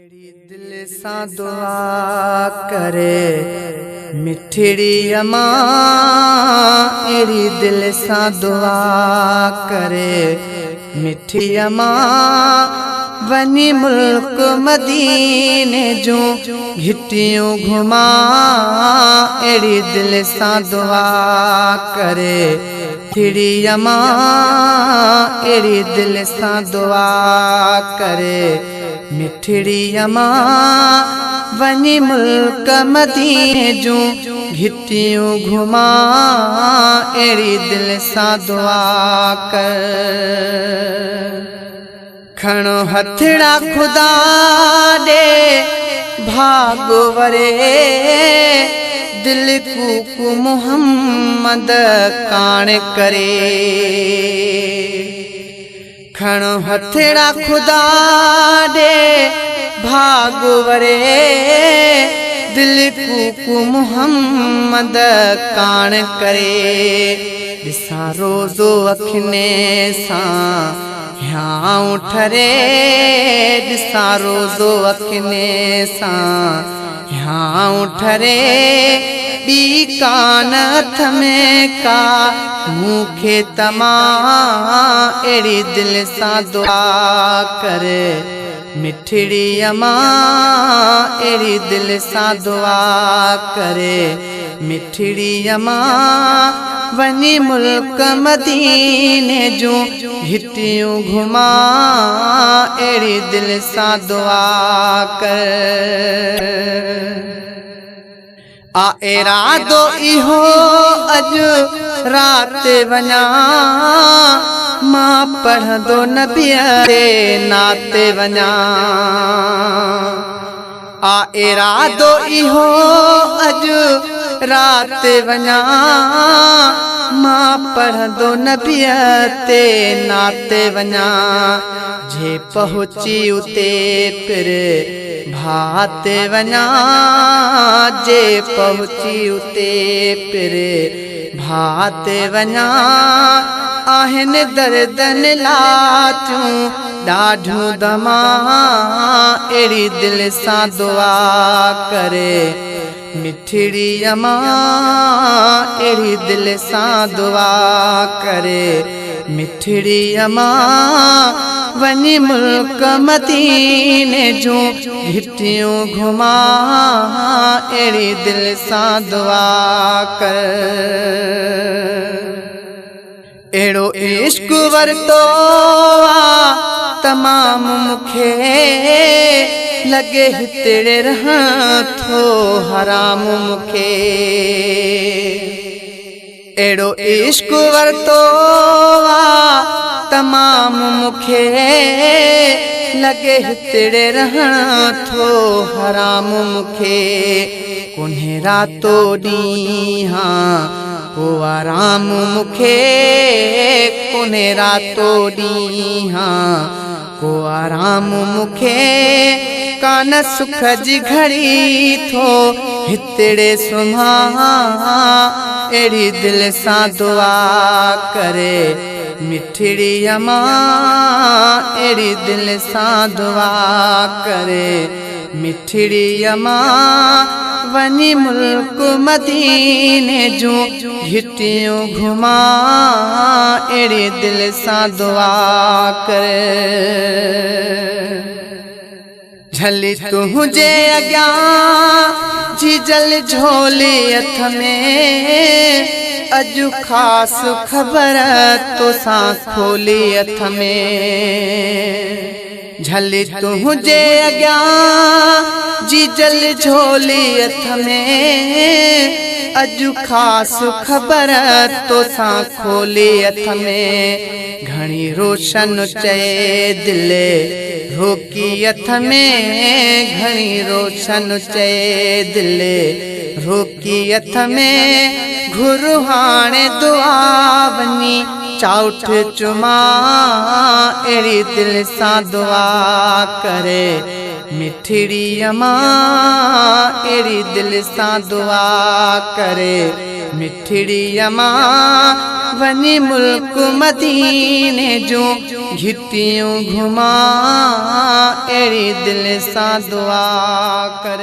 اهڙي دل سان دعا ڪري مٺڙي امان اهڙي دل سان دعا ڪري مٺي امان وڃي ملڪ مديني جون گهٽيون گهمان اهڙي دل سان دعا ڪري مٺڙي امان اهڙي دل سان دعا ڪري مٺڙي امان وڃي ملڪ مديني جون گهٽيون گهمان اهڙي دل سان دعا ڪر. کڻو هٿڙا خدا ڏي ڀاڳ وري دل ڪوڪ محمد ڪاڻ ڪري. کڻو هٿڙا خدا ڏي ڀاڳ وري دل ڪوڪ محمد ڪاڻ ڪري. ڏسان روزو اکين سان هيانء ٺري ڏسان روزو اکين سان هيانء ٺري ٻي ڪانه اٿم ڪا مون کي تمان اهڙي دل سان دعا ڪر مٺڙي امان اهڙي دل سان دعا ڪر مٺڙي امان وڃي ملڪ مديني جون گهٽيون گهمان اهڙي دل سان دعا ڪر. آ ارادو اهو اڄ رات وڃان مان پڙهندو نبيء تي نعت وڃان. آ ارادو اهو اڄ رات وڃان مان پڙهندو نبيء تي نعت وڃان جي پهچي اتي پر ڀات وڃان جي پهچي اتي پر ڀات وڃان آهن دردن لاتيون ڏاڍيون دمان اهڙي دل سان دعا ڪري مٺڙي امان اهڙي دل سان دعا ڪري مٺڙي امان وڃي ملڪ مديني جون گهٽيون گهمان اهڙي دل سان دعا ڪر. اهڙو عشق ورتو آ تمام مون کي لڳي هتڙي رهان ٿو حرام مون کي اهڙو عشق ورتو آ تمام مون کي لڳي هتڙي رهان ٿو حرام مون کي ڪونهي راتو ڏينهن ڪو آرام مون کي ڪونهي راتو ڏينهن ڪو آرام مون کي ڪانه سک جي گهڙي ٿو هتڙي سمهان اهڙي دل سان دعا ڪري مٺڙي امان اهڙي دل سان دعا ڪري مٺڙي امان وڃي ملڪ مديني جون گهٽيون گهمان اهڙي دل سان دعا ڪر. جهلي تنهنجي اڳيان جيجل جهولي اٿ ۾ اڄ خاص خبر توسان کولي اٿ ۾. جهلي تنهنجي اڳيان جيجل جهولي اٿ ۾ اڄ خاص خبر توسان کولي اٿ ۾ گهڻي روشن چئي دل روڪي اٿ ۾ گهڻي روشن چئي دل روڪي اٿ ۾ گهر هاڻي دعا وڃي چائوٺ چمان اهڙي دل سان دعا ڪري مٺڙي امان اهڙي دل سان دعا ڪري مٺڙي امان وڃي ملڪ مديني جون گهٽيون گهمان، اهڙي دل سان دعا ڪر.